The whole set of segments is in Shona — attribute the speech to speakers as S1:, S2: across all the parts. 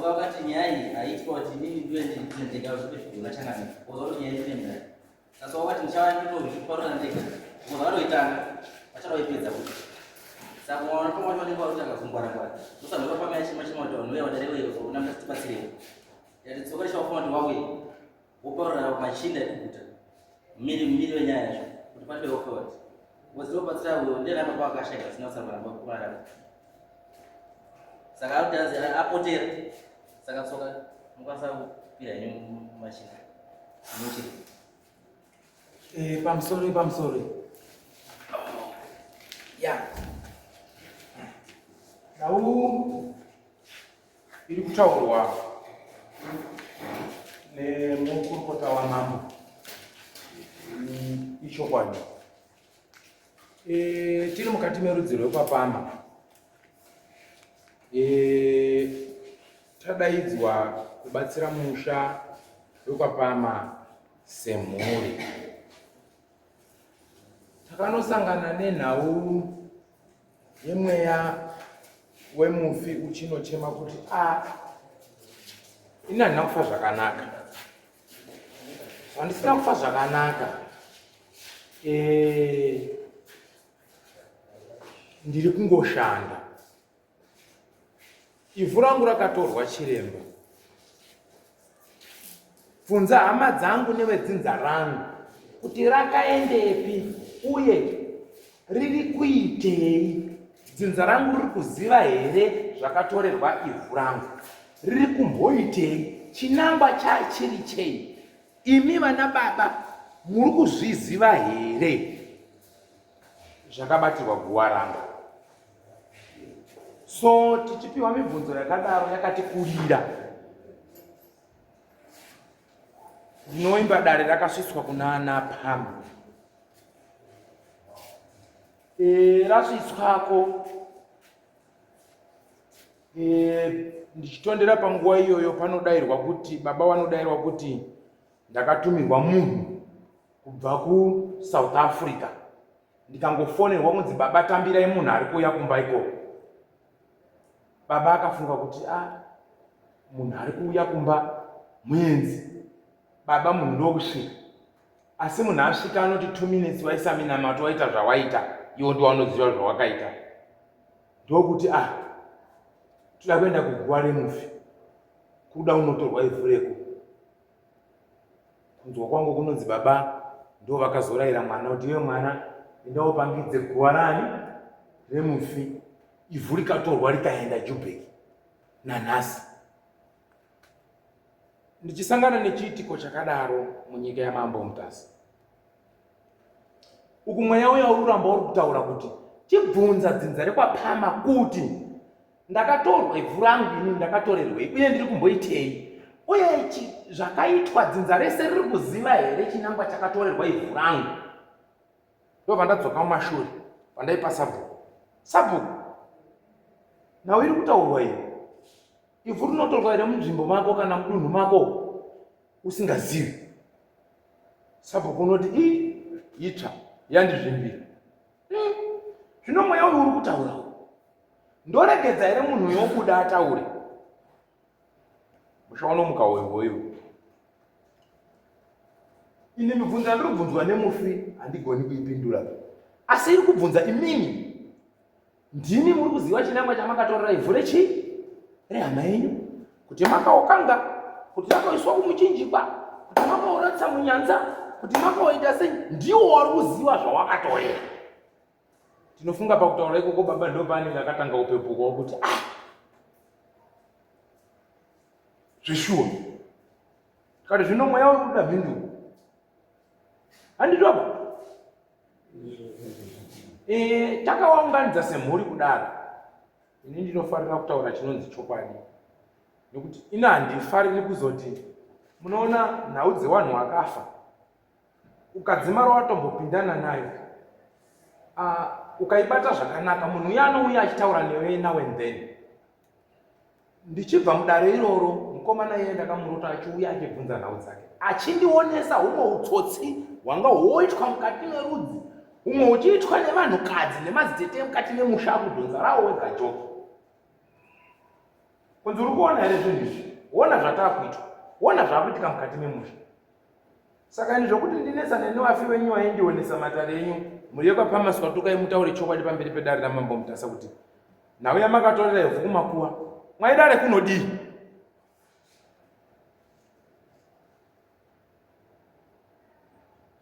S1: Tsoka vakati nyaya iyi haitwa kuti inini ndive ndega zvipezvigona changamire. Oza kuti nyaya inoenderana. Sasa wakati ndichava ndinozviparura ndega. Ngoza vanoitanga vachavaipedza kuti. Saka mwana pamwe wacho vanenge varikutanga kungwara ngwara. Usanzwa pamwe achema chema kuti vanhu vaya vadare weyo zvoona mutatibatsirewo. Yati tsoka richavafuma kuti wauye. Woparura machinda ekuguta. Miri miri wenyaya yacho kuti patwe forward. Ngozi robatsira uyo ndiye ramba kwakashaya zvisina kusangana kwakurarama. Saka ari kuti apotera. Saka tsoka mukwanisa kupira henyu machinda. Muchiri.
S2: Eh, pamusoro pamusoro. Ya. Nhau iri kutaurwa nemukurukota wamambo ichokwadi. E, tiri mukati merudzi rwekwapama e, tadaidzwa kubatsira musha wekwapama semhuri. Takanosangana nenhau yemweya wemufi uchinochema kuti a ah, ini handina kufa zvakanaka zvandisina kufa zvakanaka eh, ndiri kungoshanda Ivhu rangu rakatorwa chiremba. Bvunza hama dzangu nevedzinza rangu kuti rakaendepi uye riri kuitei. Dzinza rangu riri kuziva here zvakatorerwa ivhu rangu? Riri kumboitei? Chinangwa chachiri chei? Imi vana baba muri kuzviziva here zvakabatirwa guva rangu? So tichipiwa mibvunzo yakadaro yakatikurira, ndinoimba dare rakasvitswa kuna ana Pam. E, rasvitswako e, ndichitondera panguva iyoyo panodairwa kuti baba vanodairwa kuti ndakatumirwa munhu kubva kuSouth Africa ndikangofonerwa kunzi baba tambirai munhu ari kuuya kumba ikoko baba akafunga kuti a ah, munhu ari kuuya kumba muenzi baba munhu ndokusvika asi munhu asvika anoti two minutes waisa minamato waita zvawaita iwo ndiwanoziva zvawakaita ndokuti a ah, toda kuenda kuguva remufi kuda unotorwa ivhu reko Kunzwa kwangu kunonzi baba ndo vakazorayira mwana kuti iwe mwana enda upangidze guva rani remufi ivhu rikatorwa rikaenda Jubek nanhasi ndichisangana nechiitiko chakadaro munyika yamambo Mutasa uku mweya uya uri kuramba uri kutaura kuti chibvunza dzinza rekwapama kuti ndakatorwa ivhu rangu ini ndakatorerwei uye ndiri kumboitei uye zvakaitwa dzinza rese riri kuziva here chinangwa chakatorerwa ivhu rangu ndobva ndadzoka mumashure pandaipa sabhuku sabhuku nhau iri kutaurwa iyo ivhu rinotorwa here munzvimbo mako kana mudunhu mako usingazivi sabhuku unoti i itsva yandizvimbira hmm. zvino mweya uyu uri kutaura ndoregedza here munhu uyo obuda ataure musha unomuka hoihoiwo ini mibvunzo yandiri kubvunzwa nemufi handigoni kuipindura asi iri kubvunza imimi Ndimi muri kuziva chinangwa chamakatorera ivhu rechii rehama yenyu kuti makaokanga kuti rakaiswa kumuchinjikwa kuti makaoratsa munyanza kuti makaoita sei ndiwo wari kuziva zvawakatorera tinofunga pakutaura ikoko baba ndo paanenge akatanga kupepukawo kuti ah zveshuwa kati zvino mweya uri kuda mhinduro handitoba E, takawaunganidza semhuri kudaro ini ndinofarira kutaura chinonzi chokwadi nekuti ini handifariri kuzoti munoona nhau dzewanhu wakafa ukadzimara watombopindana nayo uh, ukaibata zvakanaka munhu uye anouya achitaura newe now and then Ndichibva mudare iroro, mukomana iyeye ndakamurota achiuya achibvunza nhau dzake, achindionesa humwe utsotsi hwanga hwoitwa mukati merudzi, humwe huchiitwa nevanhukadzi nemadzitete emukati memusha akudhonza rawo wega joki. Kunzi uri kuona here zvinhu izvi? Wona zvatakuitwa. Wona zvakuitika mukati memusha. Saka ini zvokuti ndinetsane nevafi venyu vaindionesa matare enyu mhuri yekwaPamaswa tukai mutaure chokwadi pamberi pedare raMambo Mutasa kuti nhau yamakatorera ivhu kumakuva mwaidare kunodii?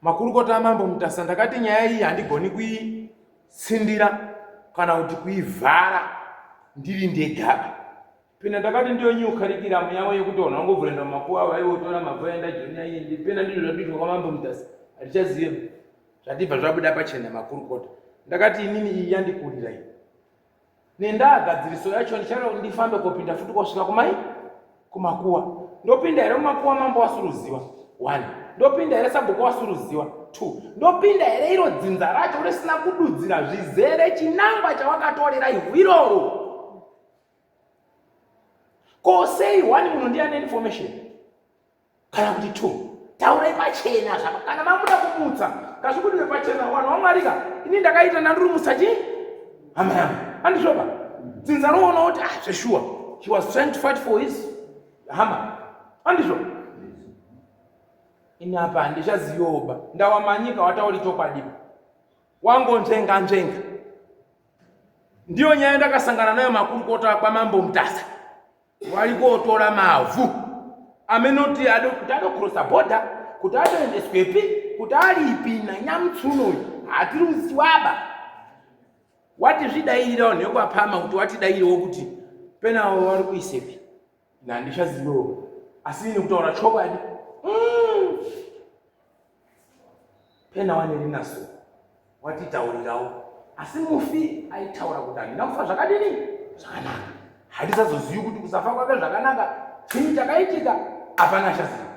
S2: Makurukota aMambo Mutasa ndakati nyaya iyi handigoni kuitsindira kana kuti kuivhara ndiri ndegaba. Pena ndakati ndiyo new curriculum yavo yekuti vanhu vangovhurenda mumakuva vaivotora mavhu aenda joni aiendi. Pena ndizvo zvatoitwa kwaMambo Mutasa hatichazive zvatibva zvabuda pachena makurukota. Ndakati inini iyi yandikurira iyi. Nendaa gadziriso yacho ndichada ndifambe kopinda futi kosvika kumai kumakuwa. Ndopinda here mumakuwa mambo wasuruziwa? One. Ndopinda here sabhuku wasuruziwa? Two. Ndopinda here iro dzinza racho risina kududzira zvizere chinangwa chawakatorera ivhu iroro? Ko sei one munhu ndiye ane information? Kana kuti two. Taurai pachena zvapa kana mamuda kumutsa ngazvibudiwe pachena vanhu vamwarika ini ndakaita ndandiri chii hama yangu andizvoba dzinza roona kuti ah zveshuwa he was trying to fight for his hama andizvo ini apa handichaziyoba ndawamanyika watauri chokwadi wangonzvenga nzvenga ndiyo nyaya ndakasangana nayo makurukota kwamambo Mutasa wari kotora mavhu amenoti kuti adokrosa bhodha kuti adoendeswepi kuti aripi nanyamutsuno uyu hatiri kuziwaba wati zvidairira vanhu vekwapama kuti watidairewo kuti penawo vari kuisepi nhandichazivewo asi ini kutaura chokwadi mm. Pena wane rinaso watitaurirawo asi mufi aitaura kuti handina kufa zvakadini zvakanaka handisazozivi kuti kusafa kwake zvakanaka chii chakaitika hapana achaziva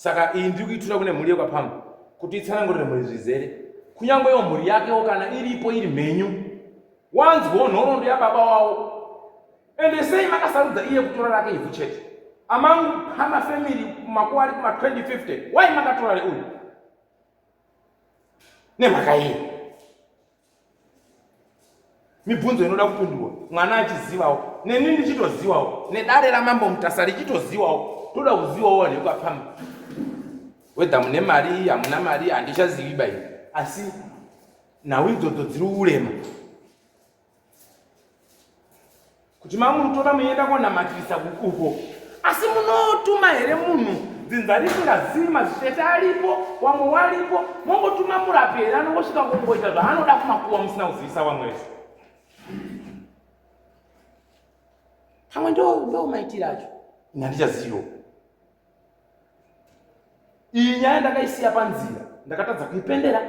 S2: saka iyi ndiri kuitura kune mhuri yekwapamba kuti itsanangurire mhuri zvizere kunyange iyo mhuri yakewo kana iripo iri mhenyu wanzwawo nhoroondo yababa wavo Ende sei makasarudza iye kutora rake ivhu chete? Among Pama family makuva ari kuma 2050 why makatora reuyu? Nemhaka yei? Mibvunzo inoda kupindurwa mwana achizivawo neni ndichitozivawo nedare ramambo Mutasa richitozivawo toda kuzivawo vanhu vekwaPama whether mune mari hamuna mari handichazivi bai asi nhau idzodzo dziri urema kuti mamunotora muenda konamatirisa uko asi munotuma here munhu dzinza risingazivi mazitete aripo wamwe waripo mongotuma murapi here anongosvika kungoita zvaanoda kumakuwa musina kuzivisa vamwe vese pamwe ndo maitiro acho ini handichaziviwo Iyi nyaya ndakaisiya panzira, ndakatadza kuipendera,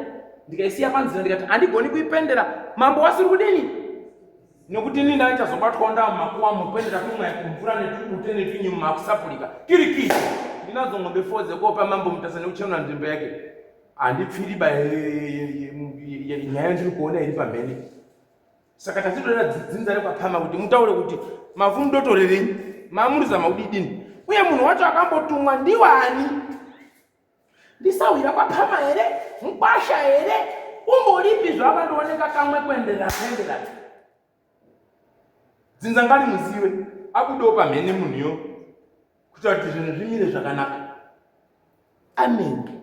S2: ndikaisiya panzira ndikati handigoni kuipendera. Mambo wasiri kudini? Nekuti ini ndaichazobatwawo ndava mumakuwa mupendera tumwaya kumvura netubute netwinyi makusapurika kirikiti. Ndinadzo ng'ombe fo dzekuopa mambo Mutasa nekuchenura nzvimbo yake. Handipfiri ba nyaya ndiri kuona iri pamhene. Saka tatitorera dzinza rekwapama kuti mutaure kuti mavhu mudotorerenyi mamurizama kudidini uye munhu wacho akambotumwa ndiwani ndisahwira kwapama here mukwasha here umboripi zvakandooneka kamwe kuenderera kuenderera dzinza ngarimuzive abudewo pamhene munhuyo kuitira kuti zvinhu zvimire zvakanaka amen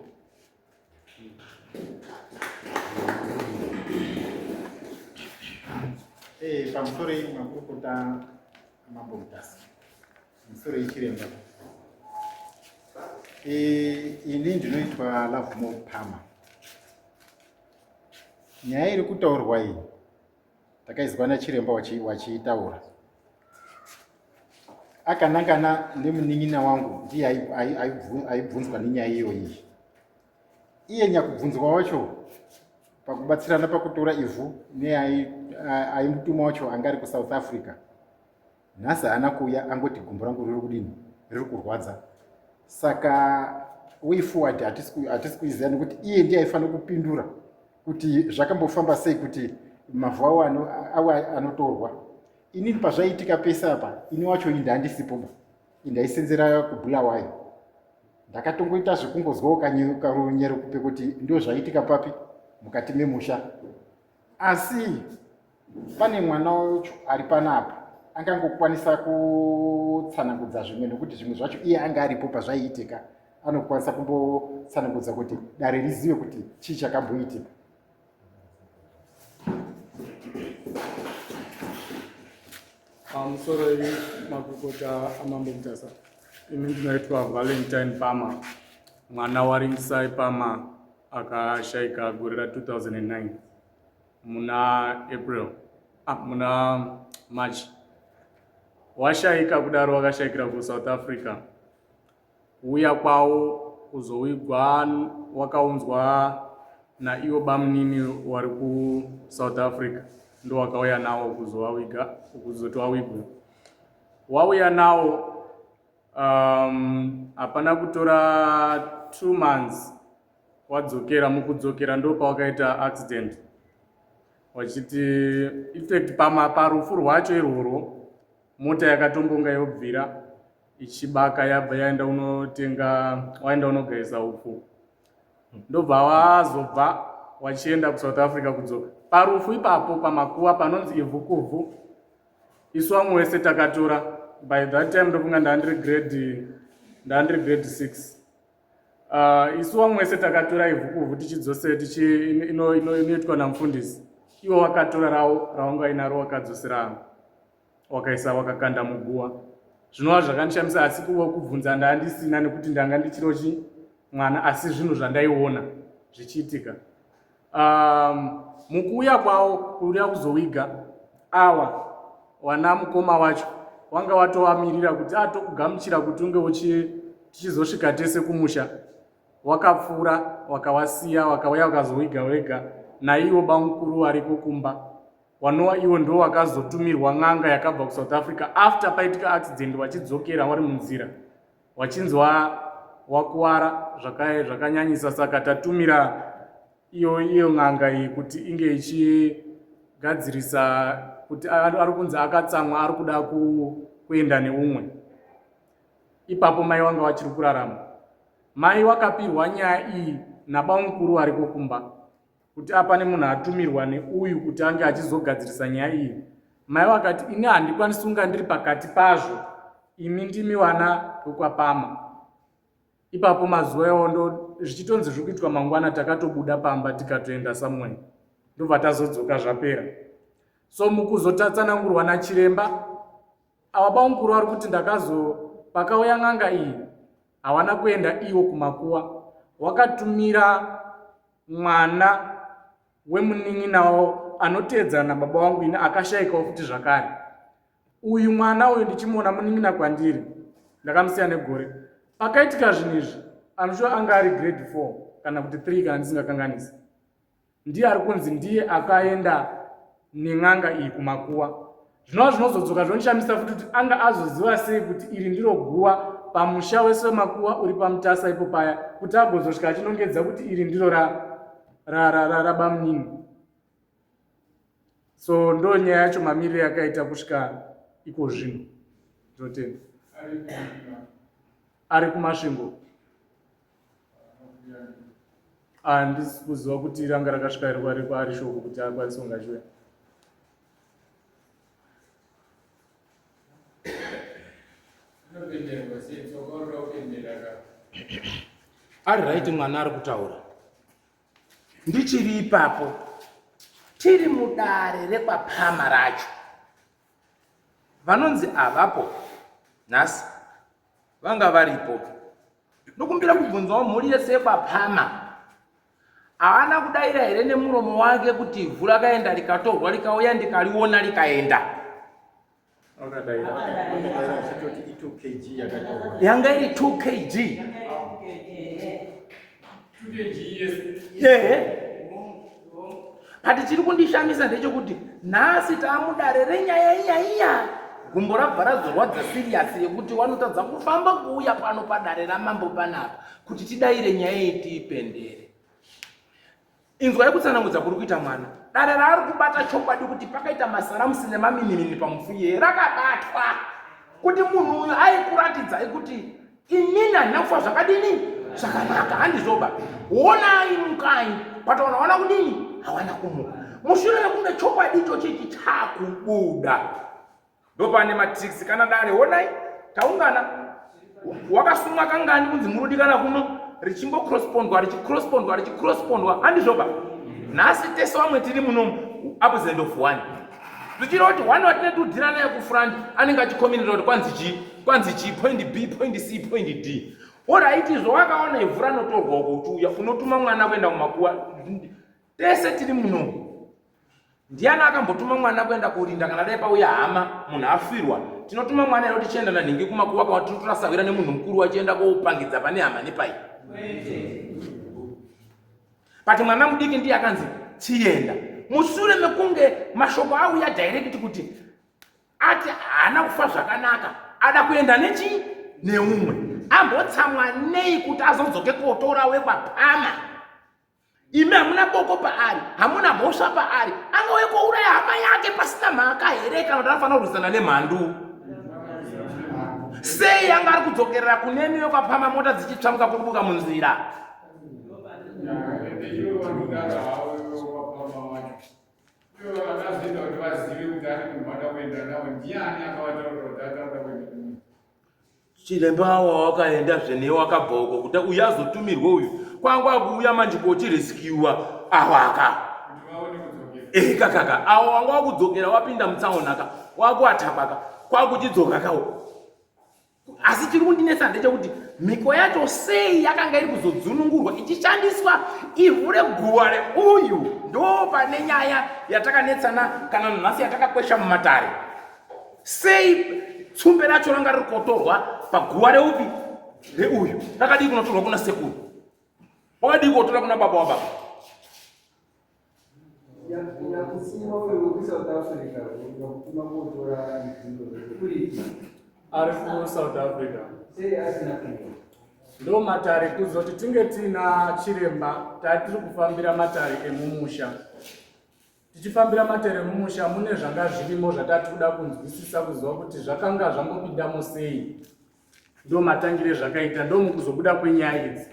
S3: eh, pamusoro iyi makurukota mambo mutasa pamusoro iyi chiremba eh, ini ndinoitwa lovemore pama nyaya iri kutaurwa iyi takaizwa nachiremba wachiitaura akanangana nemunin'ina wangu ndiye aibvunzwa nenyaya iyoyi iye nyakubvunzwa wacho pakubatsirana pakutora ivhu neaimutuma wacho anga ari kusouth africa nhasi haana kuuya angoti gumbo rangu riri kudini riri kurwadza saka way forward hatisi kuiziva nekuti iye ndiye aifanira kupindura kuti zvakambofamba sei kuti mavhu awo awe anotorwa inini pazvaiitika pese apa ini wacho ini ndandisipoba indaisenzera kubulawayo ndakatongoita zvekungozwawo karunyerukupe kuti ndo zvaiitika papi mukati memusha asi Pane mwana wacho ari panapa angangokwanisa kutsanangudza zvimwe nokuti zvimwe zvacho iye anga aripo pazvaiitika anokwanisa kumbotsanangudza kuti dare rizive kuti chii chakamboitika.
S4: Pamusoro makurukota aMambo Mutasa, ini ndinoitwa Valentine Pama, mwana waRingisai Pama akashaika gore ra 2009 muna April, ah, muna March. Washaika kudaro wakashaikira kuSouth Africa. Kuuya kwawo kuzowigwa wakaunzwa naiwo bamunini wari kuSouth Africa ndowakauya nawo kuzowawiga kuzoti wawigwe. Wauya nawo hapana kutora 2 months wadzokera, mukudzokera ndopawakaita accident wachiti infact pama parufu rwacho irworwo mota yakatombonga yobvira ichibaka yabva yaenda unotenga waenda unogaisa upfu ndobva wazobva wachienda kusouth africa kudzoka parufu ipapo pamakuva panonzi ivhu kuvhu isu vamwe wese takatora by that time ndofunga ndandiri grade ndandiri grade 6 isu vamwe wese takatora ivhu kuvhu tichidzosera tichi inoitwa namufundisi iwo wakatora rawo rawanga inaro wakadzosera wakaisa wakakanda muguwa zvinova zvakandishamisa asi kuva kubvunza ndandisina nekuti ndanga ndichirochi mwana asi zvinhu zvandaiona zvichiitika mukuuya kwawo kuuya kuzowiga awa wana mukoma wacho wanga watovamirira kuti atokugamuchira kuti unge uchi tichizosvika tese kumusha wakapfuura wakawasiya wakauya wakazowiga wega naiwo bamukuru wariko kumba wanowa iwo ndo wakazotumirwa n'anga yakabva kusouth africa after paitika accident wachidzokera wari munzira wachinzi wakuwara zvakanyanyisa saka tatumira iyo iyo n'anga iyi kuti inge ichigadzirisa kuti ari kunzi akatsamwa ari kuda kuenda neumwe ipapo mai wanga wachiri kurarama mai wakapirwa nyaya iyi nabamukuru wariko kumba kuti apane munhu atumirwa neuyu kuti ange achizogadzirisa nyaya iyi mai vakati ini handikwanisi kunga ndiri pakati pazvo imi ndimi vana vekwapama ipapo mazuva iwawo ndo zvichitonzi zviri kuitwa mangwana takatobuda pamba tikatoenda somewhere ndobva tazodzoka zvapera so mukuzotatsanangurwa nachiremba ava bamukuru vari kuti ndakazo pakauya n'anga iyi hawana kuenda iwo kumakuwa wakatumira mwana wemunin'ina wavo anoteedzana nababa wangu ini akashaikawo futi zvakare uyu mwana uyu ndichimuona munin'ina kwandiri ndakamusiya negore pakaitika zvinhu izvi I'm sure anga ari grade 4 kana kuti 3 kana ndisingakanganisi ndiye ari kunzi ndiye akaenda nen'anga iyi kumakuwa zvinova zvinozodzoka zvondishamisa futi kuti anga azoziva sei kuti iri ndiro guwa pamusha wese wemakuwa uri pamutasa ipo paya kuti agozosvika achinongedza kuti iri ndiro rabamunini so ndo nyaya yacho mamiriro yakaita kusvika iko zvino ndinotenda ari kumasvingo handisi kuziva kuti ranga rakasvika here kwari kwaari shoko kuti akwanise kunge achiuya
S2: ari right mwana ari kutaura ndichiri ipapo tiri mudare rekwapama racho vanonzi avapo nhasi vanga varipo ndokumbira kubvunzawo mhuri yese yekwapama haana kudaira here nemuromo wake kuti ivhu rakaenda rikatorwa rikauya ndikariona rikaenda yanga iri 2 kg ehe but chiri kundishamisa ndechekuti nhasi taamudare renyaya iya iya gumbo rabva razorwadza siriyasi yekuti wanotadza kufamba kuuya pano padare ramambo panapa kuti tidaire nyaya iyi tiipendere inzwai kutsanangudza kuri kuita mwana dare raari kubata chokwadi kuti pakaita masaramusi nemaminimini pamufi iyeye rakabatwa kuti munhu uyu aikuratidzai kuti inini handina kufa zvakadini zvakanaka handizvoba honai mukai but wana wana kudini hawana kumuka Mushure mekunge chokwadi ichochi ichi chakubuda, ndopane matricks kana dare. Honai, taungana, wakasumwa kangani kunzi murudikana kuno, richingocrossbondwa, richicrossbondwa, richicrossbondwa, handizvoba? Nhasi tese vamwe tiri munomu, absent of one, zvichireva kuti one watine tudhira naye kufront anenge achikominira kuti kwanzi chii, kwanzi chii, point B, point C, point D. Alright, izvo wakaona ivhu ranotorwa uko uchiuya, unotuma mwana kuenda kumakuwa. Tese tiri munomu, ndiani akambotuma mwana kuenda kurinda kana dai pauya hama, munhu afirwa? Tinotuma mwana here kuti chienda nanhingi kumakuwa, kana tinotora sahwira nemunhu mukuru wachienda koupangidza pane hama nepai? But mwana mudiki ndiye akanzi chienda, mushure mekunge mashoko auya direct kuti ati haana kufa zvakanaka, ada kuenda nechi neumwe. Ambotsamwa nei kuti azodzoke kotora wekwapama? Imi hamuna boko paari, hamuna mhosva paari. Angauye kouraya hama yake pasina mhaka here, kana kuti anofanira kurwisana nemhandu? Sei anga ari kudzokerera kunemi wekwapama, mota dzichitsvamuka kudubuka munzira?
S5: Vakazoita kuti vazive kuti ari munhu vada kuenda nawo ndiani akavataurira kuti atakuda kuenda nemunhu?
S2: Chiremba awa wakaenda zvene, wakabva uko kuti uyu azotumirwe uyu kwanga akuuya manje kochireskiwa awaka.
S5: Kuti vaone kudzokera.
S2: Ekakaka, awo wanga wakudzokera, wapinda mutsaona ka, wakuatabaka, kwakuchidzoka kawo. Asi chiri kundinetsa ndechekuti mhiko yacho sei yakanga iri kuzodzunungurwa ichishandiswa ivhu reguva reuyu? Ndo pane nyaya yatakanetsana kana nhasi yatakakwesha mumatare. Sei tsumbe racho ranga riri kotorwa paguva reupi, reuyu? Rakadii kunotorwa kuna sekuru? Wakadii kotora kuna baba wababa?
S6: Nyakusima uyu wekuSouth Africa yakutuma kotora uripi?
S4: Ari kuSouth Africa.
S6: Sei asina kuenda?
S4: Ndo matare kuzoti tinge tiina chiremba, tatiri kufambira matare emumusha. Tichifambira matare emumusha, mune zvanga zvirimo zvatati kuda kunzwisisa, kuziva kuti zvakanga zvambopindamo sei. Ndo matangire zvakaita, ndo mukuzobuda kwenyaya idzi.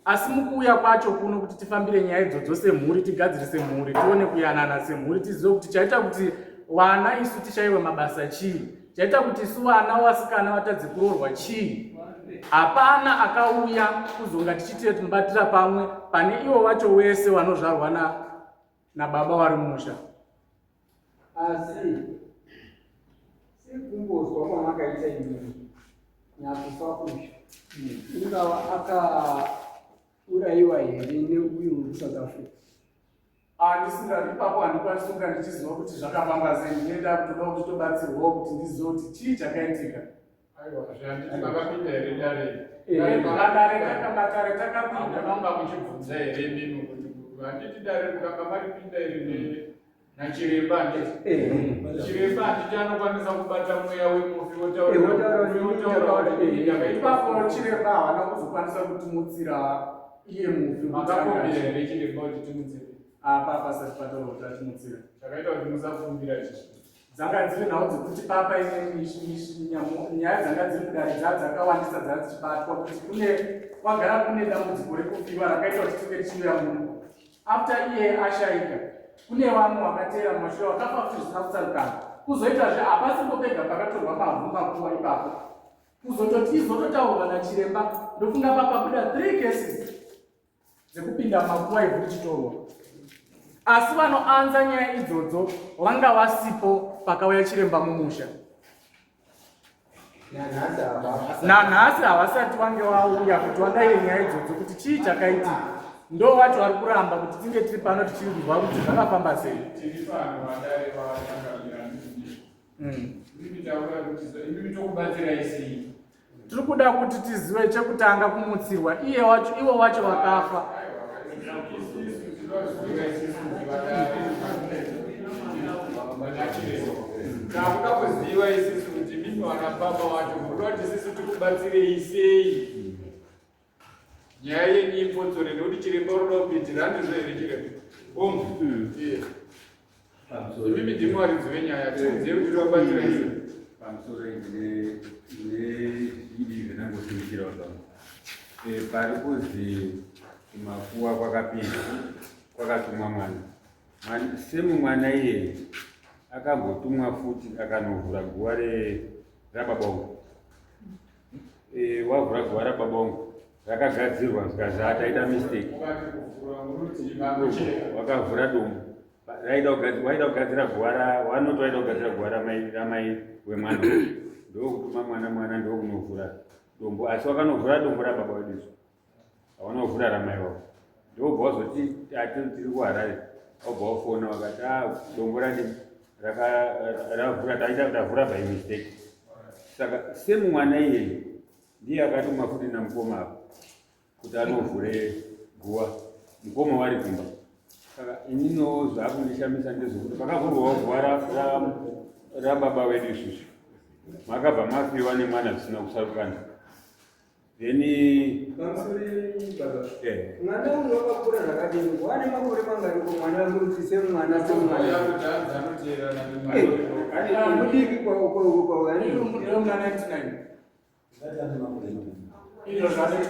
S4: Asi mukuuya kwacho kuno kuti tifambire nyaya idzodzo semhuri, tigadzirise mhuri, tione kuyanana semhuri, tizive kuti chaita kuti vana isu tishayiwe mabasa chii, chaita kuti isu vana vasikana vatadze kuroorwa chii. Hapana akauya kuzonga tichitire tinobatira pamwe pane ivo vacho wese vanozvarwa nababa vari mumusha.
S6: Asi sekumbozwa kwamakaita imimi, nyakufa uyu ungava akaurayiwa here neuyu wekuSouth Africa?
S4: Handisinga ipapo, handikwanisi kunga ndichiziva kuti zvakafamba sei. Ndinoenda kutoda kuchitobatsirwawo kuti ndizive kuti chii chakaitika.
S5: Aiwa, zvehanditi makapinda here dare?
S4: Matare takamatare takapinda.
S5: Hamuna muchibvunza here imimi kuti handiti dare mukanga maripinda here nachiremba? Handiti chiremba, handiti anokwanisa kubata mweya wemufi?
S6: Wotaura
S5: kuti
S6: kuti
S4: Ipapo chiremba havana kuzokwanisa kutimutsira iye mufi kuti
S5: Makakumbira here chiremba kuti timutsire?
S4: Apa pasati pataurwa kuti atimutsire.
S5: Chakaita kuti musakumbira chii?
S4: Dzanga dziri nhau dzekuti papa ine nyaya dzanga dziri kudare dzaa dzakawandisa, dzaa dzichibatwa kuti kune kwagara kune dambudziko rekufiwa rakaita kuti tinge tichiuya muno. After iye ashaika, kune vamwe vakateera mumashure vakafa futi zvisina kutsarukana. Kuzoitazve hapasipo pega pakatorwa mavhu makuwa ipapo. Kuzototi izototaurwa nachiremba, ndofunga papabuda three cases dzekupinda makuwa ivhu richitorwa, asi vanoanza nyaya idzodzo vanga vasipo pakauya chiremba mumusha. Nanhasi havasati vange vauya kuti vadaire nyaya idzodzo kuti chii chakaitika. Ndo vacho vari kuramba kuti tinge tiri pano tichirwa kuti zvakafamba sei.
S5: Tiri pano, vadare vachangamira. Imimi taura kuti imimi tokubatsirai sei?
S4: Tiri kuda kuti tizive chekutanga kumutsirwa iye wacho, ivo wacho vakafa.
S5: Isusu tinoziva, isusu vadare vanachiremba. Takuda kuziva isusu kuti mimi vana baba wacho munoda kuti isusu tikubatsirei sei? Nyaya yenyu ipotsore nekuti chiremba unoda kupindira, handizvo here chiremba? Ongu. Iye. Imimi ndimi varidzi venyaya, tiudzei kuti tokubatsirai sei.
S7: Pamusoro, ndine zvidi zvinangosimudzirawo zvangu. Pari kuzi kumakuwa kwakapinda, kwakatumwa mwana. Semu mwana iyeye akambotumwa futi akanovhura guva rababa wangu. Eh, wavhura guva rababa wangu rakagadzirwa zvikanzi ataita mistake. Wakavhura dombo. Waida kugadzira guva ra wanoti waida kugadzira guva ramai ramai wemwana. Ndokutuma mwana mwana ndokunovhura dombo asi wakanovhura dombo rababa wedu isu. Hawana kuvhura ramai wavo. Ndobva wazoti ati tiri kuHarare. Wabva wafona wakati ah dombo randi raka ravhura taita tavhura by mistake. Saka same mwana iyeye ndiye akatumwa futi namukoma apa kuti anovhure guva mukoma wari kumba. Saka ininiwo zvakundishamisa ndezvekuti pakavhurwawo guva rababa vedu isusu makabva mafiwa nemwana zvisina kusarukana. Then
S6: pamusoro yenyu baba. Eh. Mwana uyu wakakura zvakadini? Wane makore mangani ko mwana wekuti semwana semwana. Eh, mudiki kwa kwa kwa yani.
S4: Muna 99. Iyo zvane 26.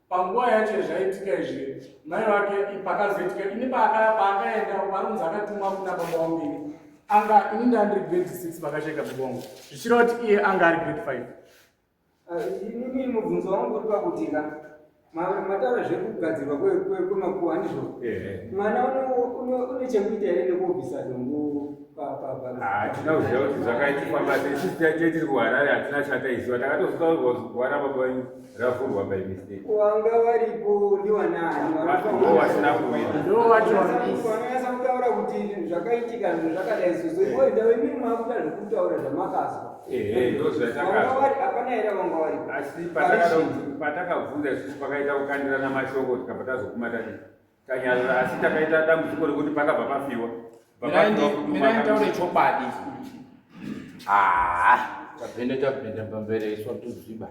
S4: Panguva yacho zvaitika izvi, mai vake pakazoitika ini paakaenda varunzi akatumwa kuna baba vangu ini anga ini ndandiri grade 6 pakashaika baba vangu zvichireva kuti iye anga ari grade 5.
S6: Ah, inini mubvunzo wangu uri pakuti ka mataura zvekugadzirwa kwemakuwa handizvo mwana une chekuita here nekubvisa dombo
S7: hatina kuziva kuti zvakaitifamba sei isusu tiri kuharare hatina chataiziva takatozotaurirwa kuti guva rababa venyu ravhurwa by mistake
S6: wanga varipo ndiwanani
S7: vasina kuwira
S6: vanonyasa kutaura kuti zvakaitika zvinhu zvakadai soso ivoenda vemimi makuda zvekutaura zvamakazwa
S7: ndozvatakazwa
S6: hapana here vanga varipo
S7: asi patakabvunza isusu pakaita kukandirana mashoko tikabva tazoguma tati tanyarara asi takaita dambudziko rekuti pakabva pafiwa
S2: Mirai nditaure chokwadi. Ah, tabvende tabvende pamberi iswa tuziba.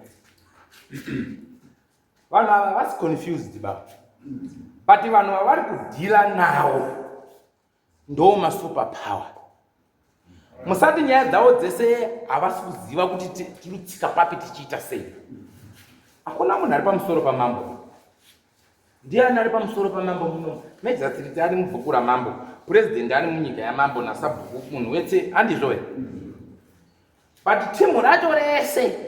S2: Vanhu ava vasi confused ba. But vanhu ava vari kudhila nawo ndo masuper power. Musati nyaya dzavo dzese havasi kuziva kuti tiri kutsika papi tichiita sei. Hakuna munhu ari pamusoro pamambo. Ndiani ari pamusoro pamambo muno? Mejasiriti ari mubhuku ramambo, purezidendi ari munyika yamambo nasabhuku, munhu wese handizvo here? But timu racho rese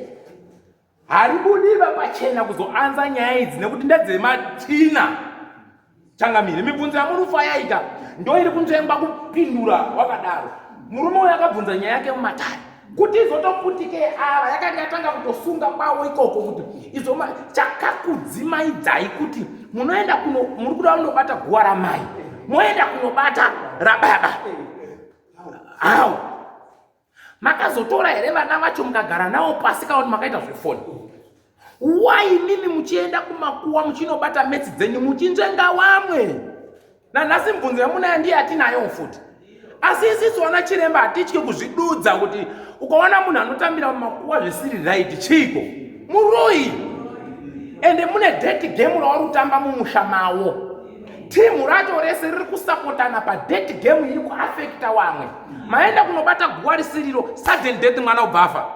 S2: haribudiva pachena kuzoanza nyaya idzi nekuti ndedzematina. Changamire, mibvunzo yamurufa yaita ndo iri kunzvengwa kupindura wakadaro. Murume uyu akabvunza nyaya yake mumatare kuti izotoputike ava yakanga yatanga kutosunga kwavo ikoko kuti izo chakakudzimaidzai kuti munoenda kuno muri kuda kunobata guwa ramai moenda kunobata rababa how makazotora here vana vacho mukagara navo pasi kana kuti makaita zvefoni why mimi muchienda kumakuwa muchinobata metsi dzenyu muchinzvenga wamwe nanhasi mibvunzo yamunayo ndiye yatinayo futi asi isisu vana chiremba hatitye kuzvidudza kuti ukaona munhu anotambira mumakuwa zvisiri right chiiko muroyi ende mune dirty game rauri kutamba mumusha mawo timu racho rese riri kusapotana padirty game iri kuafekta wamwe maenda kunobata guwa risiriro sudden death mwana ubva afa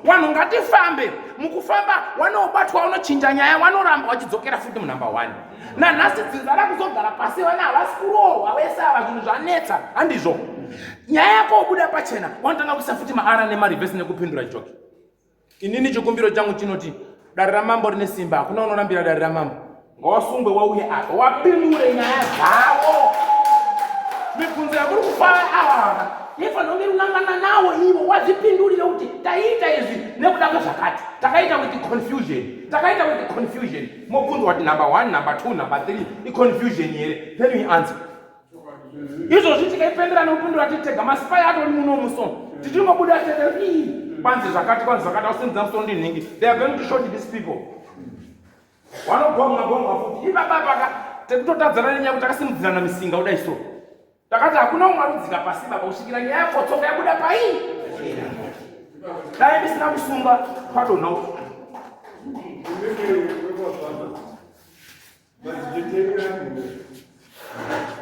S2: vanhu ngatifambe mukufamba wanobatwa unochinja nyaya wanoramba wachidzokera futi munumber 1 nanhasi dzinza rakuzogara pasi vana havasi kuroorwa vese ava zvinhu zvanetsa handizvo nyaya yako ubuda pachena wanotanga kuisa futi maara nemarivhesi nekupindura joki inini chikumbiro changu chinoti dare ramambo rine simba hakuna unorambira dare ramambo ngawasungwe wauye apa wapindure nyaya dzavo mibvunzo yakuri kufaya ava ifanira kunge runangana nawo ivo wazvipindurire kuti taiita izvi nekuda kwezvakati takaita with confusion takaita with confusion mobvunzwa kuti number 1 number 2 number 3 iconfusion here then we answer izvozvi tikaipendera nekupindura titega maspai atori muno muso tichingobuda tete ii kwanzi zvakati kwanzi zvakati ausimudza musoro ndinhingi they are going to short these people wanogomwa gomwa futi ipapa paka tekutotadzana nenyaya kuti takasimudzirana misinga kudai so takati hakuna umwe arudzika pasi baba kusvikira nyaya yakotsoka yabuda pai dai ndisina kusunga kwadonha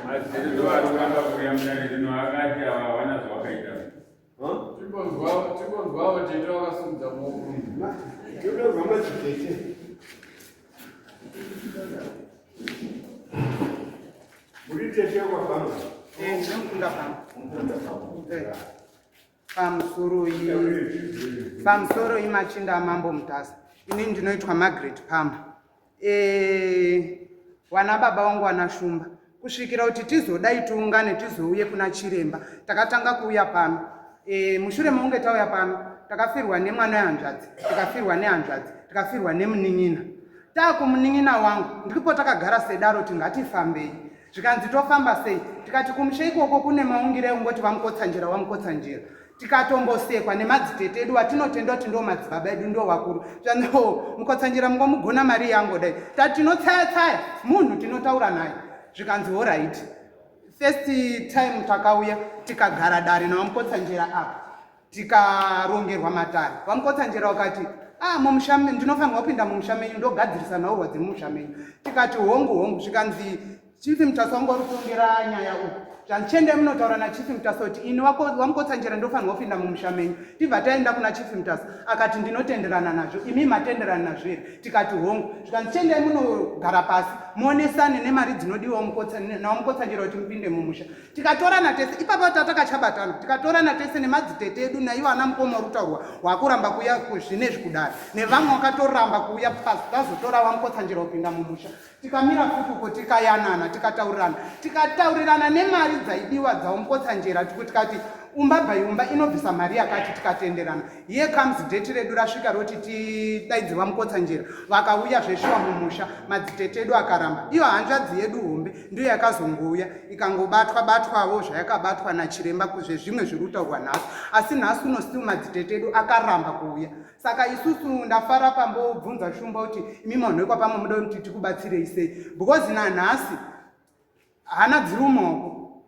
S7: Madzitete ndo ari kuramba kuuya mudare rino akati ava havana zvavakaita.
S5: Timbonzwawo tete wakasimudza maoko.
S3: Ndinozwa madzitete.
S8: Eh, ndinokunda pano. Eh. Pamusoroi pamusoroi machinda amambo Mutasa. Ini ndinoitwa Margaret Pamba. Eh, wana baba wangu wana Shumba. Kusvikira kuti tizodai tiungane tizouye kuna chiremba. Takatanga kuuya pano. E, mushure mekunge tauya pano takafirwa nemwana wehanzvadzi, tikafirwa nehanzvadzi, tikafirwa nemunin'ina. Taakumunin'ina wangu ndipo takagara sedaro kuti ngatifambei. Zvikanzi tofamba sei? Tikati kumusha ikoko kune maungira ekungoti vamukotsanjera vamukotsanjera. Tikatombosekwa nemadzitete edu atinotenda kuti ndo madzibaba edu ndo vakuru. Zvanzi oh, mukotsanjera mungomugona mari yangodai. Tati tinotsaya tsaya munhu tinotaura naye. Zvikanzi horaiti. First time takauya tikagara dare naVaMukotsanjera apa tikarongerwa matare. VaMukotsanjera vakati ah, mumusha ndinofanirwa kupinda mumusha menyu ndogadzirisa nhaurwa dzemumusha menyu. Tikati hongu hongu, zvikanzi Chief Mutasa wangu vari kutongera nyaya uku. Zvanzi chiendai munotaura naChief Mutasa kuti ini VaMukotsanjera ndofanirwa kupinda mumusha menyu. Tibva taenda kuna Chief Mutasa akati ndinotenderana nazvo, imi matenderana nazvo here? Tikati hongu. Zvikanzi chiendai munogara pasi muonesane nemari dzinodiwa naVaMukotsanjera kuti mupinde mumusha. Tikatorana tese ipapo tatakachabatana, tikatorana tese nemadzitete edu naivo ana mukoma uri kutaurwa wakuramba kuuya zvinezvi kudare nevamwe wakatoramba kuuya pasi tazotora VaMukotsanjera kupinda mumusha. Tikamira futi uko tikayanana tikataurirana tikataurirana nemari dzaidiwa dzaumukotsanjera tikati umba by umba inobvisa mari yakati tikatenderana. Here comes date redu rasvika roti tidaidze VaMukotsanjera vakauya zveshuwa mumusha madzitete edu akaramba. Iyo hanzvadzi yedu hombe ndiyo yakazongouya ikangobatwa batwawo zvayakabatwa nachiremba zvezvimwe zviri kutaurwa nhasi asi nhasi uno still madzitete edu akaramba kuuya. Saka isusu ndafara pambobvunza Shumba kuti imi munhu wekwapamwe muda kuti tikubatsirei sei because nanhasi hana dziri mumaoko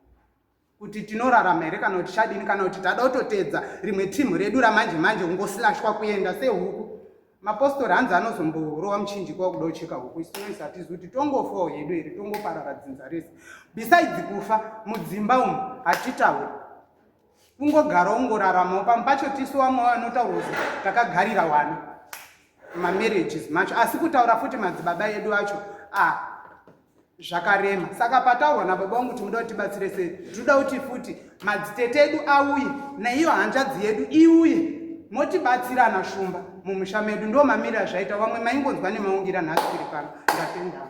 S8: kuti tinorarama here kana kuti chadini kana kuti tada kutotedza rimwe team redu ramanje manje kungoslashwa kuenda sehuku. Mapostori hanzi anozomborova muchinjikwa kuda kucheka huku isu tinoisa hatizi kuti tongofawo hedu here tongoparara dzinza rese. Besides kufa mudzimba umu hatitauri kungogara ungoraramawo pamwe pacho tisu vamwe vanotaura kuti takagarira wana mamarriages macho asi kutaura futi madzibaba edu acho a zvakarema. Saka pataurwa nababa vangu kuti muda kuti tibatsire sei, tinoda kuti futi madzitete edu auye naiyo hanzvadzi yedu iuye motibatsirana Shumba mumusha medu. Ndo mamirira zvaita vamwe maingonzwa nemaungira nhasi tiri pano. Ndatenda.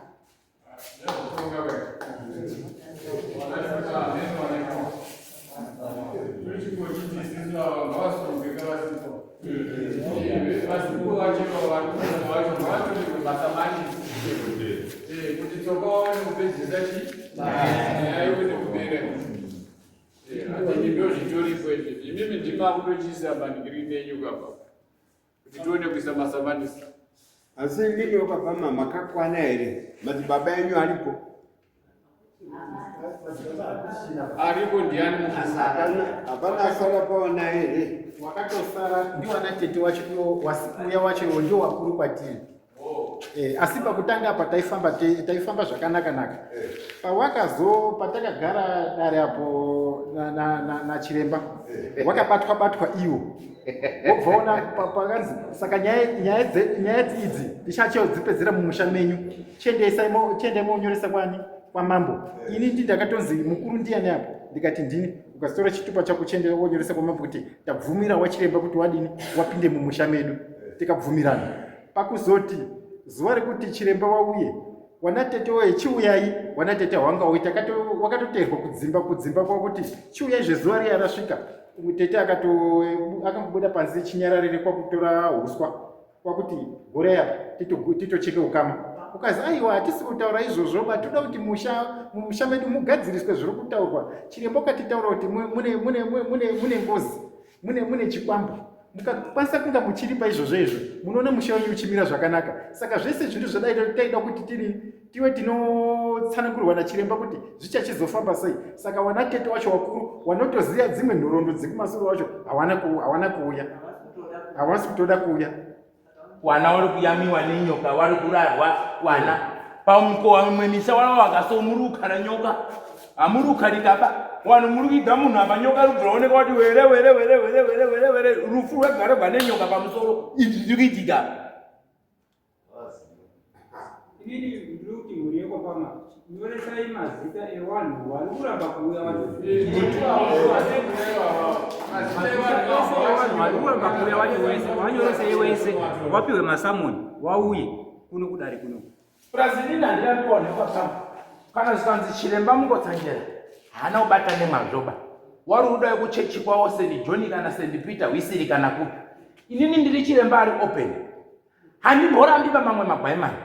S5: Imimi ndimakutochiisa manikiri nenyu kapa kuti tione kuisa masamanisi.
S9: Asi imimi wakapama makakwana here? Madzibaba enyu aripo?
S5: Aripo ndiani mukuru?
S9: Hapana asara paona here?
S3: Wakatosara ndiwana tete wacho iwo uya wacho iwo ndio wakuru kwatiri. Eh, asi pakutanga apa taifamba taifamba zvakanaka naka. Eh. Pawakazo patakagara dare apo na, na, na, na chiremba eh. wakabatwa batwa iwo wobva ona pakanzi saka nyaya nyaya nyaya idzi tichachodzipedzera mumusha menyu chiendesai chiendai monyoresa kwani kwamambo eh. ini ndi ndakatonzi mukuru ndiyani apo ndikati ndini ukatora chitupa chako chiende wonyoresa kwamambo kuti tabvumira wachiremba kuti wadini wapinde mumusha medu tikabvumirana pakuzoti zuva rekuti chiremba wauye wanatete woye chiuyai wanatete hwanga uyi wakatoteerwa kudzimba kudzimba kwakuti chiuyai zvezuva riya rasvika tete akangobuda panze chinyararire kwakutora huswa kwakuti gore apa titocheke ukama ukazi aiwa hatisi kutaura izvozvo ba toda kuti musha mumusha medu mugadziriswe zviri kutaurwa chiremba ukatitaura kuti mune ngozi mune mune chikwambo mukakwanisa kunga muchiripa izvozvo izvo munoona musha wenyu uchimira zvakanaka saka zvese zvinhu zvadai taida kuti tiri tiwe tinotsanangurwa nachiremba kuti zvichachizofamba sei saka wana tete wacho wakuru wanotoziva dzimwe nhoroondo dzekumasuru wacho hawana kuuya hawasi kutoda kuuya
S2: Wana wari kuyamiwa nenyoka wari kurarwa wana pamukowa mumwe misha wana wakasomuruka nanyoka amuruka rikaba wanomurukidza munhu apa nyoka rubva raoneka kuti were were were were were were were rufu rwega rwega nenyoka pamusoro izvi zviri kuitika.
S6: Inini ndiri kuti mhuri yekwapama Nyoresai mazita evanhu vari kuramba kuuya
S1: vanhu vari kuramba kuuya vacho wese vanyoresei wese wapiwe masamoni wauye kuno kudare kuno.
S2: Purazi inini handina kuona kwakama kana zvikanzi chiremba mukotsanjera haana kubata nemazvoba wari uda kuchechi kwawo St John kana St Peter hwisiri kana kupi inini ndiri chiremba ari open handimborambi pamamwe magwaimani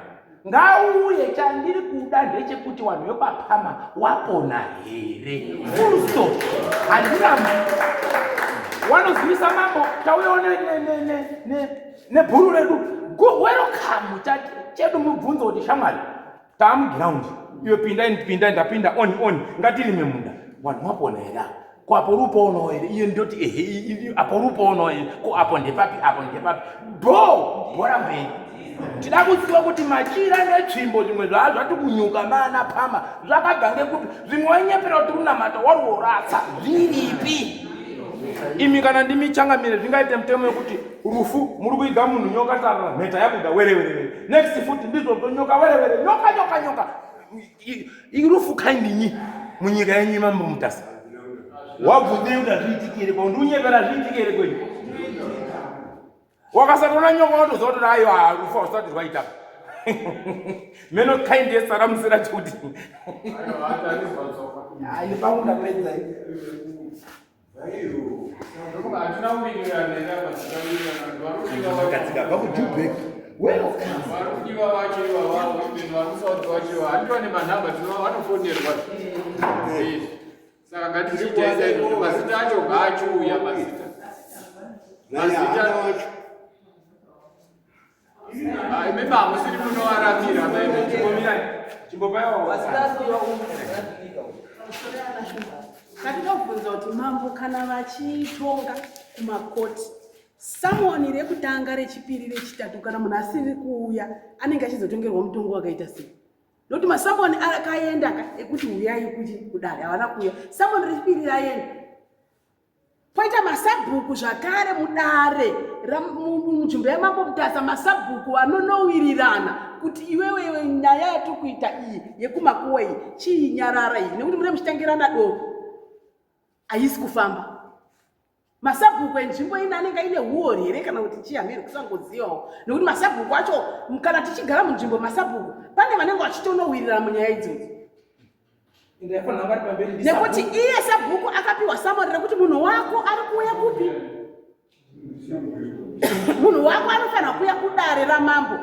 S2: ngauye chandiri kuda ndechekuti wanhu vekwapama wapona here full stop handirambi wanozivisa mambo tauyawo nebhuru redu welcome chedu mubvunzo kuti shamwari taamugiraundi iyo pindai pindai ndapinda on on ngatirime munda wanhu wapona here apa ko apo rupoonawo here iyo ndoti ehe apo rupoonawo here ko apo ndepapi apo ndepapi bho bhora mberi tida kuziva kuti machira netsvimbo zvimwe zvaa zvati kunyuka mana pama zvakabva ngekuti zvimwe wainyepera kuti runamata waruoratsa zviripi imi kana ndimi changamire zvingaite mutemo wekuti rufu muri kuiga munhu nyoka tarara mheta yabuda werewerewere next futi ndizvozvo nyoka werewere nyoka nyoka nyoka irufu kaindinyi munyika yenyu imambo mutasa wabvunzei kuti hazviitiki here kwaundi unyepera hazviitiki here kwenyu wakasatoona nyoka watoziva kuti ayo rufu hausati rwaita meno kind yesaramusira chekuti ayi pangu ndapedza
S9: Katsika kujubek
S5: varikudiwa vacho ivavavo even varikusauti vacho handiwa nemanhamba vanofonerwa saka ngatichiitaisa izvozvo mazita acho ngaachiuya mazita mazita Ah, imimi hamusiri munovaramira
S10: Ndinobvunza kuti mambo kana vachitonga kumakoti samoni rekutanga rechipiri rechitatu kana munhu asiri kuuya anenge achizotongerwa mutongo wakaita sei nokuti masamoni akaenda ka ekuti huyai kuti kudare havana kuuya samoni rechipiri raenda Poita masabhuku zvakare mudare munzvimbo yamambo Mutasa, masabhuku vanonowirirana kuti iwewe nyaya yatiri kuita iyi yekumakuwa iyi chiinyarara iyi nekuti mune muchitangirana doro haisi kufamba. Masabhuku enzvimbo ino anenge aine huori here kana kuti chii hameno kusangozivawo nekuti masabhuku acho kana tichigara munzvimbo masabhuku pane vanenge vachitonowirirana munyaya idzodzo. Nekuti iye sabhuku akapiwa samori rekuti munhu wako ari kuuya kupi munhu wako anofanira kuuya kudare ramambo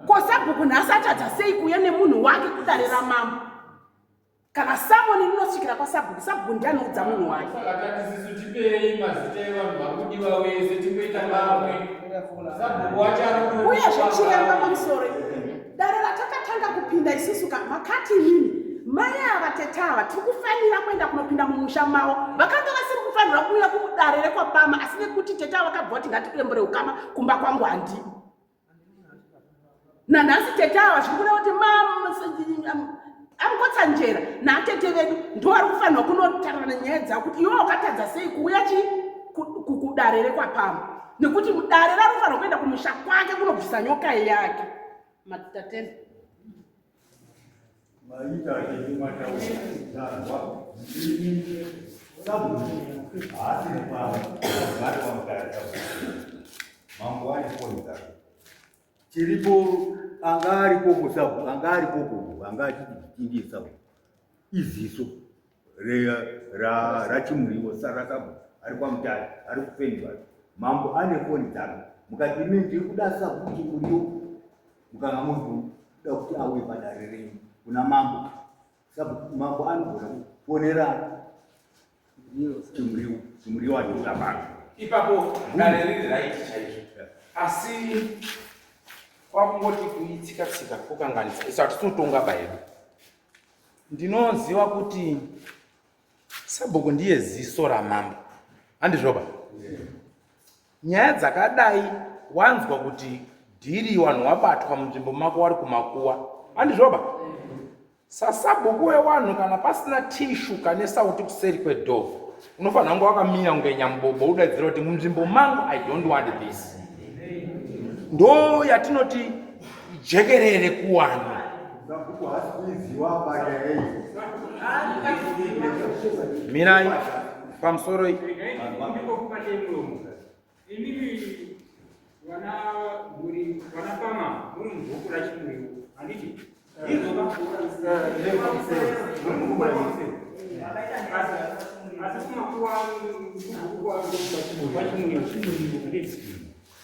S10: ko sabhuku nhasi atadza sei kuuya nemunhu wake kudare ramambo kana samoni rinosvikira kwasabhuku sabhuku ndiye anoudza munhu wake
S5: Saka tati sisu tipei mazita evanhu vari kudiwa wese tingoita mamwe sabhuku wacho ari
S10: uyezve chiremba pamusoro Dare ratakatanga kupinda isusu ka makati imimi mai ava tete ava tiri kufanira kuenda kunopinda mumusha mavo vakanga vasiri kufanirwa kuuya kudare rekwapama asi nekuti tete ava vakabva vati ngatidembure ukama kumba kwangu handii nanhasi tete ava zviri kuda kuti amukotsanjera natete vedu ndo vari kufanirwa kunotaura nyaya dzavo kuti iwe wakatadza sei kuuya chi kudare rekwapama nekuti mudare ranofanirwa kuenda kumusha kwake kunobvisa nyoka yake matitatenda
S9: maita mataura sabhuku haasiri pano vari pamukati mambo ane foni dzake chiripo anga arikoko sabhuku anga arikoko anga achiti chitindi sabhuku iziso rachimuriwo sarasabhuku ari kwamutare ari kufendwa mambo ane foni dzake mukati imi ndiri kuda sabhuku chimuriwo mukanga muri kuda kuti auye padare renyu kuna mambo sabhuku mambo anogona kufonera chimuriwo chimuriwo achiuya pano
S2: ipapo dare riri raiti chaizvo asi kwakungoti kuitsika tsika kukanganisa isu hatisi kutonga bahedu Ndinoziva kuti sabhuku ndiye ziso ramambo, handizvoba? Nyaya dzakadai wanzwa kuti dhiri wanhu wabatwa munzvimbo mako wari kumakuwa, handizvoba? Sasabhuku wewanhu kana pasina tishu kane sauti kuseri kwedhoo unofanira kunge wakamira kunge nyamubobo udaidzira kuti munzvimbo mangu I don't want this. Ndo yatinoti jekerere kuwanhu.
S9: Sabhuku haasi kuiziwa panyaya iyi.
S2: Mirai pamusoro
S6: Imimi vana muri vana pama muri mubhuku raChimuriwo handiti? Asi kumakuwa kubhuku kwaChimuriwo handiti?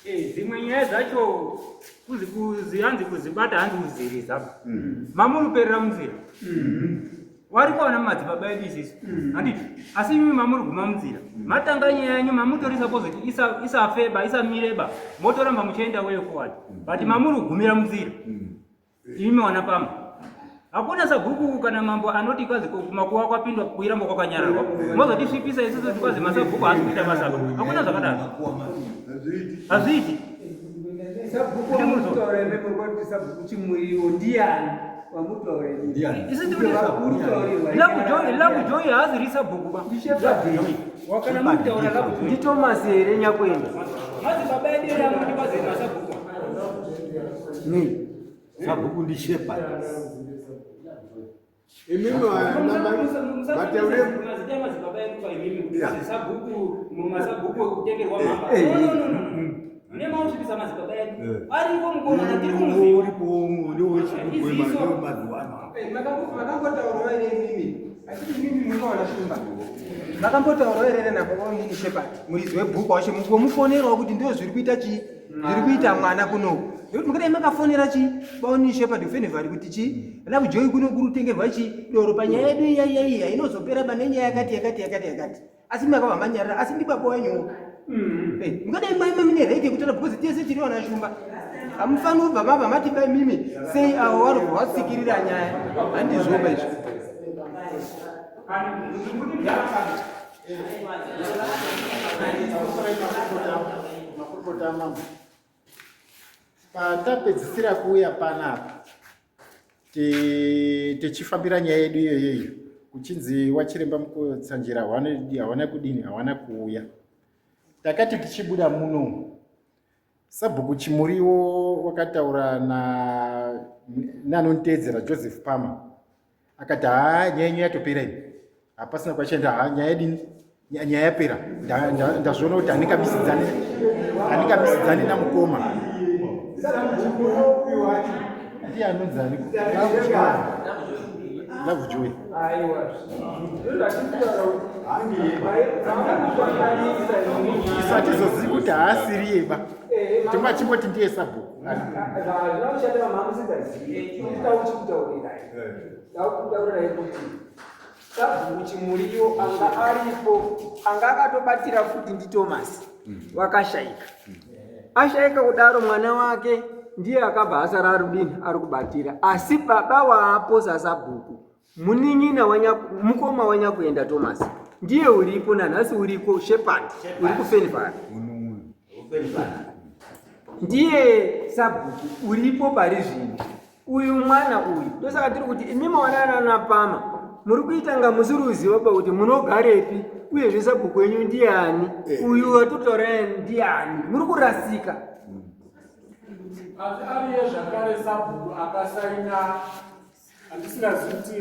S6: Eh, dzimwe nyaya dzacho hanzi kuzibata hanzi kuziriza mamuruperera munzira wariko vana madzibaba edu isisu handiti asi imi mamuri guma munzira matanga nyaya yenyu mamutori suppose kuti isafeba isamireba motoramba muchienda way forward but mamuri kugumira munzira imi wana pamwe hakuna sabhuku kana mambo anoti kwazi kumakuwa kwapindwa kuiramba kwakanyararwa mozotisvipisa isusu kuti kwazi masabhuku haasi kuita basa apa hakuna zvakadaro hazviiti
S11: Sabhuku wamutaura imi muri kuti sabhuku Chimuriwo ndiyani wamutaura imi?
S6: Isu tiri Lovejoy haasi risabhuku ba.
S11: Wakana mutaura Lovejoy. Ndi Thomas here nyakwenda?
S6: Madzibaba edu here amuti kwazi masabhuku.
S11: Nei?
S9: Sabhuku ndi Shepherd.
S5: Imimi
S6: mataure mazita emadzibaba edu pa imimi kuti sabhuku masabhuku ekutengerwa mhamba. No no no no. Mune mausvipisa madzibaba edu. Ariko mukomana tiri kumuziva.
S9: Uripo ndewechikumazuva ano.
S8: Makambotaurawo here imimi? Asi imimi munoona shumba. Makambotaurawo here nababa wemini Shepherd muridzi webhuku wacho mugomufonerawo kuti ndizvo zviri kuita chii? Zviri kuita mwana kunoku. Nekuti mukadai makafonera chii? Baoni Shepherd Fenivari kuti chii? Lovejoy kuno kuri kutengerwa chii? Doro panyaya yedu iya iya iya inozopera pane nyaya yakati yakati yakati yakati. Asi makabva manyarara asi ndibaba wenyuwo. Eh, mukadai mai mune right yekutaura because tese tiri vana shumba. Hamufaniri kubva mabva mati bai mimi sei avo vanobva vatsikirira nyaya. Handizvoba izvo.
S3: Makurukota amambo. Patapedzisira kuuya panapa tichifambira nyaya yedu iyoyo kuchinzi wachiremba Mukotsanjera hawana kudini hawana kuuya. Takati tichibuda muno sabhuku Chimuriwo wakataura neanoniteedzera Joseph Palmer akati haa nyaya yenyu yatopera ini hapasina kwachaenda haa nyaya yedini nyaya yapera ndazviona kuti handingamisidzani handingamisidzani namukoma ndiye anonzi ani love joy isu hatizozivi kuti haasiriyeba timachingoti ndiye sabhuku
S6: Hazvina kushata vamwe musingazivi. Tauchikutaurirai. Taukutaurirai kuti sabhuku Chimuriwo anga aripo
S11: anga akatobatira futi ndiThomas wakashaika. Ashaika kudaro mwana wake ndiye akabva asara arudini ari kubatira asi baba waapo sasabhuku munin'ina mukoma wanyakuenda Thomas ndiye uripo nanhasi uriko Shepherd uri kuFenfar ndiye sabhuku uripo pari zvino uyu mwana uyu ndosaka tiri kuti imi mawanana napama muri kuita nga musiri kuziva pa kuti munogarepi uyezve sabhuku wenyu ndiani uyu watotaura ndiani muri kurasika
S4: asi ariye zvakare sabhuku akasaina handisingazivi kuti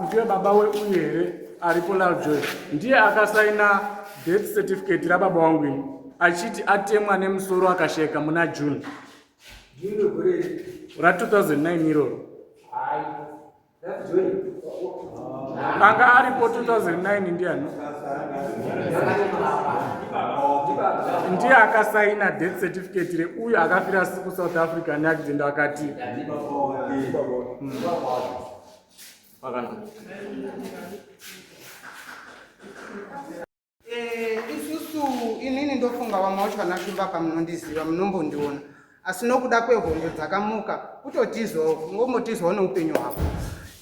S4: ndiye baba weuyu here aripo Lovejoy ndiye akasaina death certificate rababa wangu ini achiti atemwa nemusoro akasheka muna June ra 2009 iroro anga aripo 2009 ndiani ndiye akasaina death certificate reuyo akafira kuSouth Africa neaccident akati
S8: Eh, isusu inini ndofunga vamwe vacho vana Shumba apa munondiziva munombondiona asi nokuda kwehondo dzakamuka kutotizawo kungombotizawo neupenyu hwako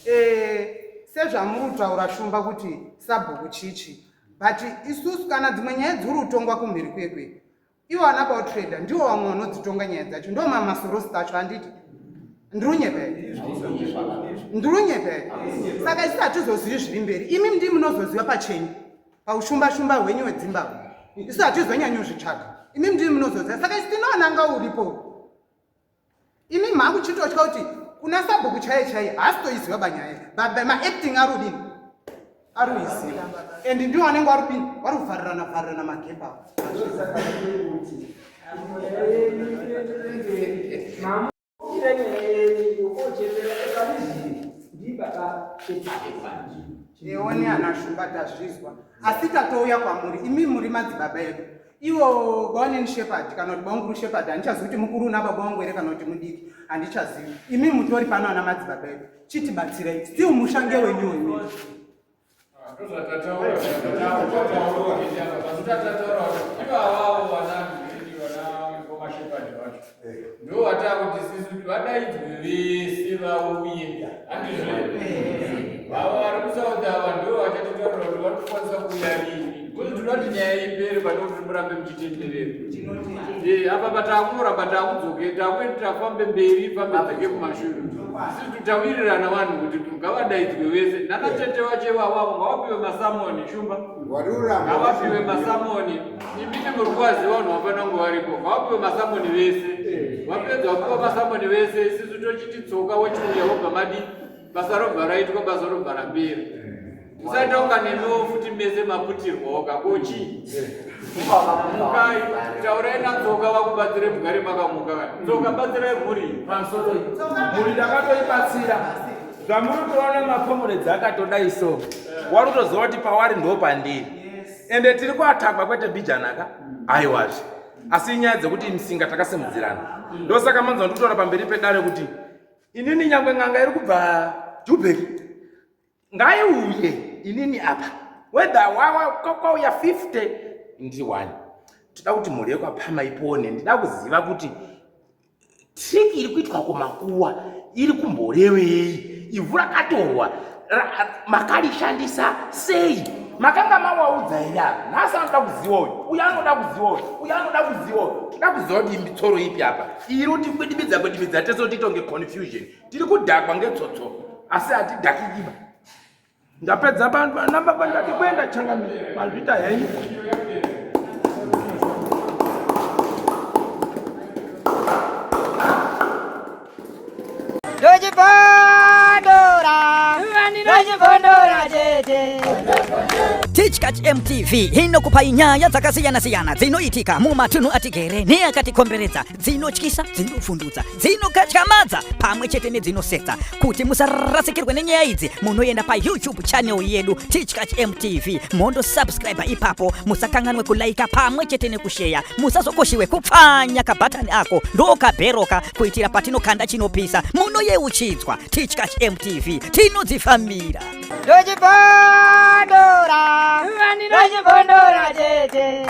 S8: eh, sezvamuri kutaura Shumba kuti sabhuku chichi but isusu kana dzimwe nyaya dziri kutongwa kumhiri kwekwe ivo ana bautrader ndivo vamwe vanodzitonga nyaya dzacho ndo mamasorosi acho handiti ndiri unyepa here ndiri unyepa here saka isi hatizozivi zviri mberi imi ndii munozoziva pachenyu paushumba shumba hwenyu hwedzimbabwe isu hatizonyanyozvitsvaga imi ndii munozoziva saka isi tinoonanga uripo imi mhakuchitotya kuti Kuna sabhuku chaiye chaiye haasi toiziva banyaya iyi. But maacting ari kudini? Ari kuiziva. And ndiwo anenge wari kudini? Wari kuvharirana vharirana magepa apo. Eone ana Shumba tazvizwa asi tatouya kwamuri imi muri madzibaba edu ivo baoneni Shepherd kana kuti baunguru Shepherd handichazivi kuti mukuru una baba wangu here kana kuti mudiki handichazivi imi mutori pano ana madzibaba edu chitibatsirai still musha ngewenyuwo imi
S5: Ndo vatakuti sisu vadaidzwe vese vauye handizvo vava vari kusouth ava ndo vachatitaurira kuti vari kukwanisa kuuya rini because tinoda kuti nyaya ipere pane kuti murambe muchitenderera eh, apa patakuramba takudzoke takuenda tafambe mberi fambe dzake kumashure isisu tawirirana vanhu kuti ngavadaidzwe vese nanatete vacho ivavavo ngavapiwe masamoni shumba ngavapiwe masamoni imimi muri kuvaziva vanhu vafanira kunge varipo ngavapiwe masamoni vese vapedza vapiwa masamoni vese isisu tochiti tsoka wochiuya wobva madi basa robva raitwa basa robva rapera musaita kunga nemiwo futi mese maputirwawo kakochii mukai taurai natsoka vakubatsire mugare makamuka tsoka batsirai mhuri
S2: pamusoro mhuri ndakatoibatsira zvamuri kutoona makomuredzi akatodai so wari kutoziva kuti pawari ndo pandiri ende tiri kuatakwa kwete bhijanaka aiwazve asi inyaya dzekuti msinga takasimudzirana ndosaka manzwa ndikutaura pamberi pedare kuti inini nyangwe n'anga iri kubva jubheki ngaiuye inini apa whether kwauya 50 ndiri one toda kuti mhuri yekwapama ipone ndida kuziva kuti trick iri kuitwa kumakuwa iri kumborevei ivhu rakatorwa makarishandisa sei makanga mawaudza here apa nhasi anoda kuziva uyu uyu anoda kuziva uyu uyu anoda kuziva uyu toda kuziva kuti mitsoro ipi apa iri kuti kwidibidza kwidibidza tese kuti itonge confusion tiri kudhakwa ngetsotso asi hatidhakikiba ndapedza namba kwandati kuenda changamire mazvita henyu
S12: Tichkach MTV inokupai nyaya dzakasiyana-siyana dzinoitika mumatunhu atigere neakatikomberedza dzinotyisa dzinovhundutsa dzinokatyamadza pamwe chete nedzinosetsa kuti musarasikirwe nenyaya idzi munoenda payoutube channel yedu tichkach mtv mondosubscribe ipapo musakanganwe kulaika pamwe chete nekusheya musazokoshiwe kupfanya kabhatani ako ndokabheroka kuitira patinokanda chinopisa munoyeuchidzwa tichkach mtv tinodzifambira
S13: Ndochibondora, ndochibondora tete.